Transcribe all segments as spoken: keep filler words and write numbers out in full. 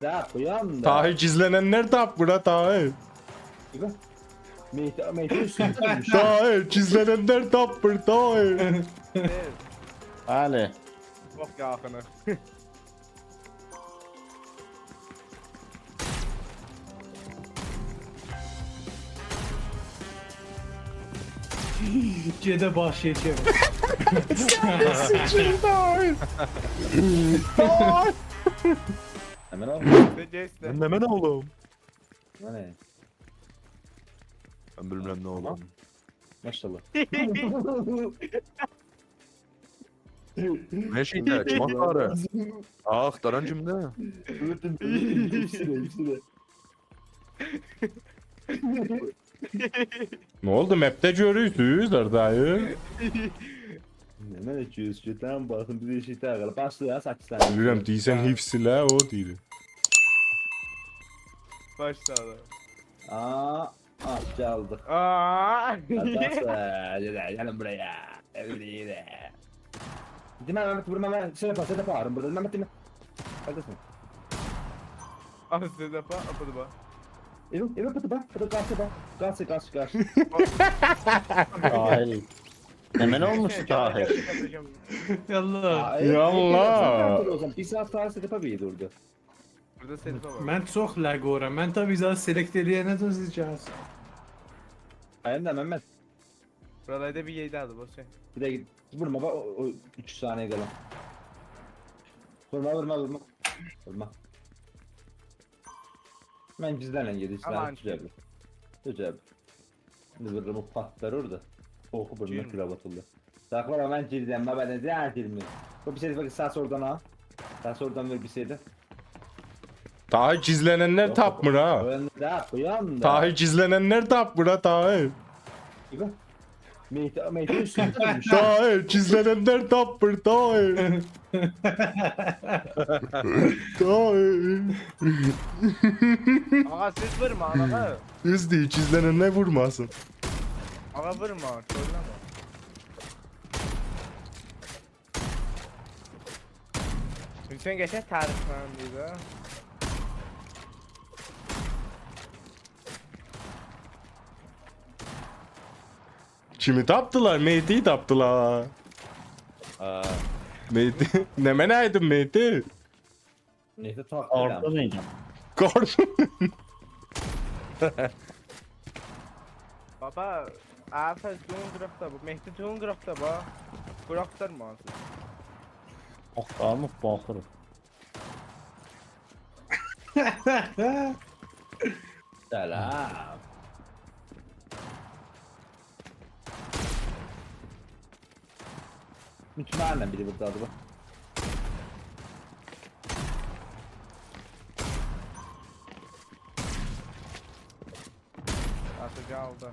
ده، بو یاندا. طاهر، گیزلننلر تاپمیر ها، طاهر. بیر باخ. مهدی، مهدی اوستونه دوشموش. طاهر، گیزلننلر تاپمیر، طاهر. بلی. چوخ یاخینیق. گئده باش یئکه. سیکیریم، طاهر. طاهر. نمنه اولدو؟ سن گئچ ده. من نمنه اولدوم؟ بو نه؟ من بیلمیرم نه اولدو. تامام. ماشاالله. نه شئی ده، چوماق داری. آخ، داران کیمده؟ اؤتدوم، اؤتدوم، اؤتدوم، اؤتدوم. نه اولدو، مپده گؤروروک، دایه؟ نمنه گؤز گؤتن، باخین، بیر شئی ده قالا. باشلا یا، سککیز دنه. بیلیرم، دئییرسن، حفظ ائله، او دئییر. باشلا دا. آ، آ، گلدیک. آ! قارداش، ائ، گلین، گلین بورایا. گلین بورایا. دئمه، ممد، وورما، من سن آپار، سن آپار، بورادا. ممد، دئمه. هارداسان؟ آ، سن آپار، آپار دا باخ. ائوین، ائوین، بورادا باخ، بورادا قارشیدا باخ. قارشی، قارشی، قارشی. طاهر. نمنه اولموشدو طاهر؟ یالله. آ، ائ، یالله. ائ، ائ، سن آپار او زامان. بیر ساعات سونرا سن آپار بیر دوردو. بورادا سلفه وار. من چوخ لگ اولورام. من تا بیر زاد سلکت ائله‌ینه‌جن سیز گلسین. منیم ده، ممد. بورالاردا بیر یئرده‌دیر، بوش وئر. بیر دقیقه، وورما، باخ، او، او اوچ ثانیه قالان. وورما، وورما، وورما. وورما. من گیزلنن گئدیرم، آمان. گیزلنن، گؤزل. گؤزل. ایندی وورورام، او پاتلار اورادا. اوخو بورنونا، گیرمیر. کولک آتیلدی. ساخلا، من گیرجم، من بعدن زهر گیرمیر. بو بیر شئی، باخ، سس اورادان ها. سس اورادان وئر بیر شئی ده. طاهر، گیزلننلر تاپمیر ها. یوخ، بو یاندا، بو یاندا. طاهر، گیزلننلر تاپمیر ها، طاهر. بیر باخ. مهدی، مهدی اوستونه دوشموش. طاهر، گیزلننلر تاپمیر، طاهر. طاهر. آقا، سیز وورمایین، آقا. دوز دئییر، گیزلننلر وورماسین. آقا، وورما، سؤیله‌مه. حسین قشنگ تعریف منیم دئییر ها. کیمی تاپدیلار؟ مهدی‌یی تاپدیلار. آ. مهدی، نمنه ایدین مهدی؟ نه‌یسه، تاپدیم. آردا نئینیم؟ قاردان. بابا، آفت جون قیراقدا بو. مهدی جون قیراقدا بو. قیراقدار مانسیز. آختاریریق، باخیریق. سلام. مطمئنم بیری بورادادیر، باخ. آتاجاق آلدی.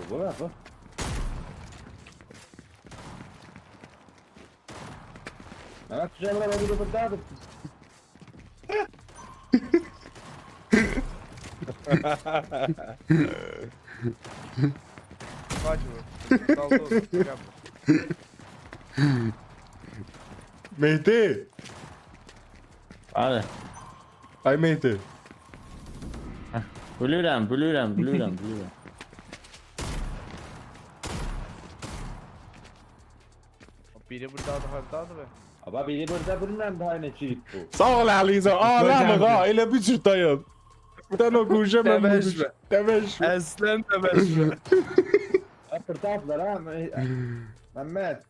بو، بو، بو. ممد، دوزلیر، او بیری بورادادیر. باخ بو. دالدا اولسون، گل. مهدی. هادی. آی مهدی. هه، بیلیرم، بیلیرم، بیلیرم، بیلیرم. بیری بورادادیر، هاردادیر به؟ بابا، بیری بورادا، بیلمیرم داها نه گیریب بو. ساغ اول، علیزا. آلاموق ها، ائله بیر جور دایان. بیر دنه او گوشه، من بو گوشه. دوشمه. دوشمه. اصلاً دوشمه. ها، بورادادیلار ها، مه-، ممد.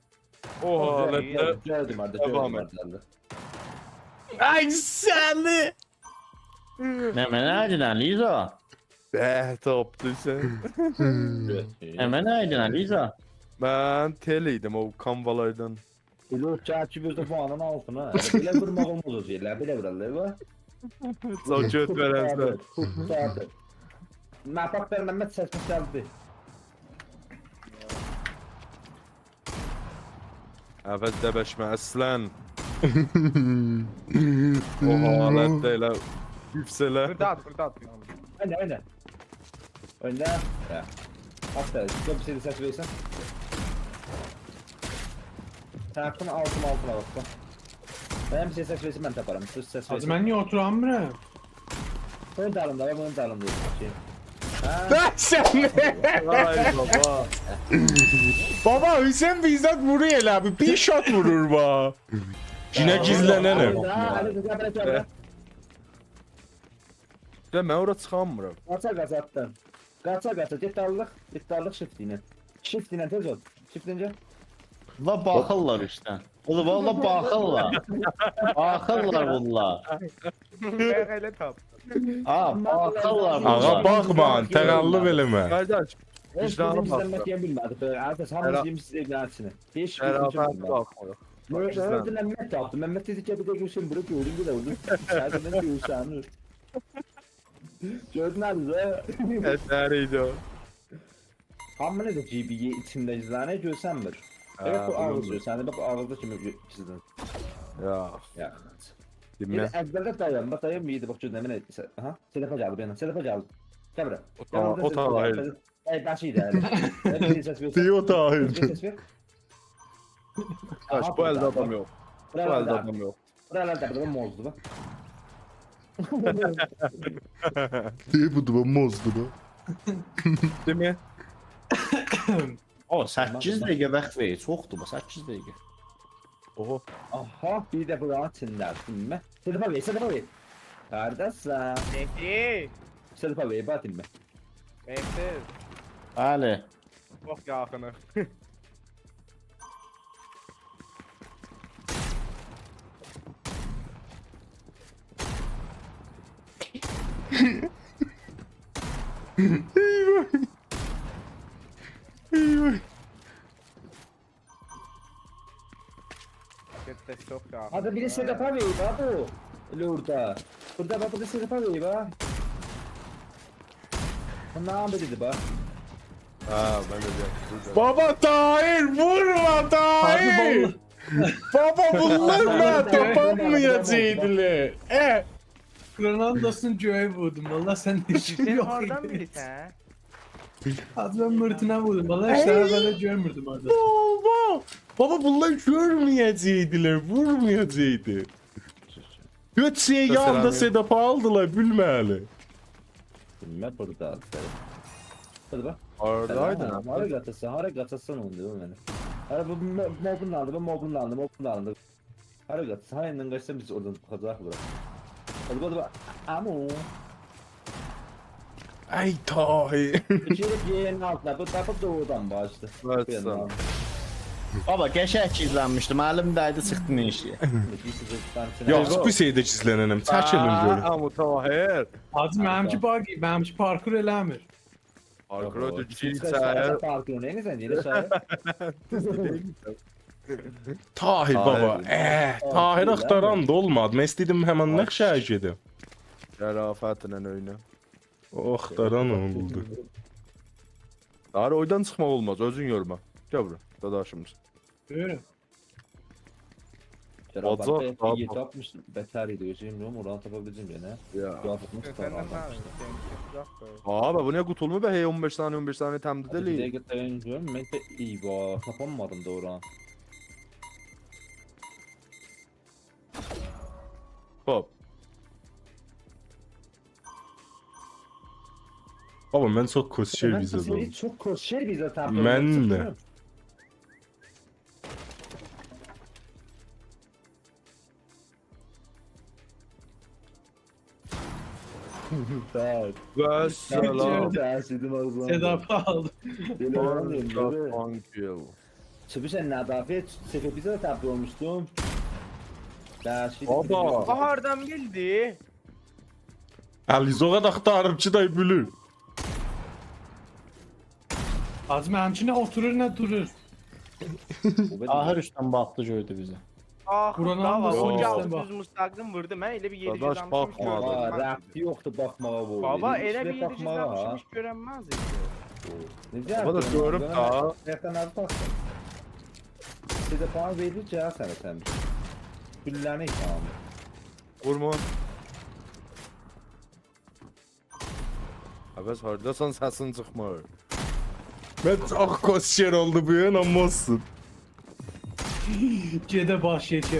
او حالتده گؤردوم، هاردا داوام گؤردوم، ائت. هاردا. آی سنی! نمنه ایدین، علیزا؟ به، تاپدین سن. نمنه ایدین، علیزا؟ من تئل ایدیم او کانوالاردان. ائله او چرچیوه اؤزو فانین آلتینا. ائله بئله وورماق اولماز او شئیلر، بئله وورارلار، باخ. ساغ گؤت وئرن سن. قورتاردی، قورتاردی. نه، باخ، بیر ممد سسیمیز گلدی. عوض دوشمه، اصلاً. او حالتده ائله حفظ ائله. بورادا آت، بورادا آت. اوینا، اوینا. اوینا. یا. آت دا، گل بیر شئی ده سس وئرسن. تاپدین، آلتینا، آلتینا باخ، باخ. منیم سس وئرسین، من تاپارام. سس، سس وئرسین. حاجی، من نییه اوتوراممیرام؟ بونون دالیندا، بونون دالیندا. شئی. هه؟ لان سن نه؟ آی بابا. بابا، حسین بیزدن وورور ائله بیر، بیر شات وورور با. یئنه گیزلننم. هه، هه، هه، هه، هه. ده من اورا چیخامیرام. قاچا قاچا آتدین. قاچا قاچا، گئت داللیق، گئت داللیق شیفت ایله. شیفت ایله تئز اول. شیفت ایله گل. لا باخیرلار ایشدن. اولوم، والله باخیرلار. باخیرلار بونلار. من ائله تاپ. ها، باخیرلار آغا بونلار. باخما، تقلب ائله‌مه. قارداش، هئچ ویجدانا بیزیم باخ. ایزلنمک یئرین بیلمه‌دیک. بئله، هر کس هامی شرا- بیزیم ایزلنمک ایچینه. هئچ بیزیم ایچینه شرافت بیلمه‌دیک. باخمیر. من اؤزوم نت تاپدیم. من مت دئدی کی، بیر ده گؤرسن بورا گؤردوم، بیر ده اولدو. سردن گؤرسن. گؤردون علی ده. اثر ایدی او. هامی نه ده جی بی ایچینده گیزلنیر، گؤرسنمیر. ائوت، بو بونون آغیز دا. گؤرسنیر، باخ، آغیزدا کیمی گؤ-، گیزلنیر. یا، یا. دینله. ائله ازبرده دایان، باخ، دایان، بیر ده، باخ، گؤزله‌مه نه، ها؟ تلفون گلدی، بیر یاندان. تلفون گلدی. گل بورا. او تا-، او طاهیر. ای، باشی ایدی، هله. هله بیر سس وئر. دئییر او طاهیر. بیر سس وئر. قارداش، بو الده آدام یوخ. بو بورا الده دا. آدام یوخ. بورا دا، بورا موزدو، باخ. دئییر بو دا موزدو دا. دئمه. او، سککیز دقیقه واخت وئریر، چوخدور بو، سککیز دقیقه. اوهو. آها، بیر ده بورا آچین دا، دینله. صدفا وئر، صدفا وئر. قارداش سن. مهدی. صدفا وئر، باخ، دینله. مهدی. بلی. چوخ یاخینی. ای وای. ای وای. گئت ده چوخ یاخین. هادا بیری صدفا وئر، باخ بو. ائله اوردا. بوردا باخ، بوردا صدفا وئر، باخ. بونلارین بیریدیر، باخ. ها، من ده دئییرم. بابا طاهیر، وورما طاهیر. والله. بابا، بونلار منی تاپانمایاجاقدیلار. اه. Fernando'sun göğe vurdum. Valla sen de سن yok. هاردان بیلیرسن؟ Az ben mırtına vurdum. Valla işte ben de görmürdüm orada. بابا، بابا، بونلار گؤرمه‌یه‌جکدیلر، وورمایاجاقدی. دؤرد شئی یاندا صدفا آلدیلار، بیلمه‌لی. بیلمه بوردا. هادی باخ. هاردایدین؟ هارا قاچاسان، هارا قاچاسان اونو دئییم منه. هارا بو مو-، موبون آلدی، بو موبون آلدی، موبون آلدی. هارا قاچاسان، هارا ایندی قاچسان بیز اورادان چیخاجاق بورا. هادی باخ، هادی باخ. عمو. ای طاهیر. گیریب یئرین آلتینا، بو تاپیب دوغرودان باشدی. بس سن. بابا، قشنگ گیزلنمیشدی، معلوم دایدی، چیخدی نه ایشی. یوخ، بو شئیده گیزلننم. چکیلین گؤرون. عمو طاهیر. Hacı benimki bug, benimki parkur elemir. پارکورا یوخ، دوشدو سن ایچری. پارکورون نئینیرسن، یئنه شاید. طاهیر بابا. طاهیر. اه، طاهیر آختاران دا اولمادی. من ایسته‌ییردیم همین نقشه گئدیم. شرافتله اوینا. او آختاران اولدو. طاهیر، اوردان چیخماق اولماز، اؤزون یورما. گل بورا، داداشیمیز. Görüyorum. شرافتله باجاق، یئتمیش باجاق. آلتمیش بتر ایدی، اؤزو بیلمیرم، اورانی تاپا بیلدیم یئنه. یا. جواب آتمیش سندن تاپا نه؟ آلمیشدی. سنینکی یوخدور. آها، به، بو نییه قوتولمور به، هی اون بئش ثانیه، اون بئش ثانیه تمدید بیر ائله‌ییر. دقیقه دایان گؤروم، من ده ای وای، تاپانمادیم دا اورانی. خوب. بابا، من چوخ کوسشر من بیزه سنی دولدوم. چوخ کوسشر بیزه تاپدیم. من ده. بس. و سلام. ترسیدیم آغزینا. Sedat aldı. بئله اولمور، بئله. Thank you. چی بیلسن، ندافع سفه بیزه ده تبدیل اولموشدوم. دهشت. بابا. بو هاردان بیلدی؟ علیزوغا دا آختاریب کی، دای بیلیر. Hacı benimki ne oturur ne durur. آخیر اوستدن باخدی، گؤردو بیزی. آخ، بورانین داوا، آلماسین او ایسته‌ن گلدی باخ. دوز مستقیم ووردو. من ائله بیر یئری داداش، گیزلنمیشم، هئچ باخما. گؤرمه‌دیم. آ، ربطی یوخدور باخماغا بو. بابا، هئچ ائله بیر بیر یئری باخماغا. گیزلنمیشم، هئچ گؤرنمزدیک. نئجه بابا دا یاپدین؟ گؤروب من دا. آیاقدان آزی باخدیم. سیزه فان وئردی، گل سنه سن. گولله‌نی تمام. وورما. عوض، هارداسان، سسین چیخمیر. من چوخ کوسشر اولدو بو یول، آمما اولسون. Gedə baş yekə.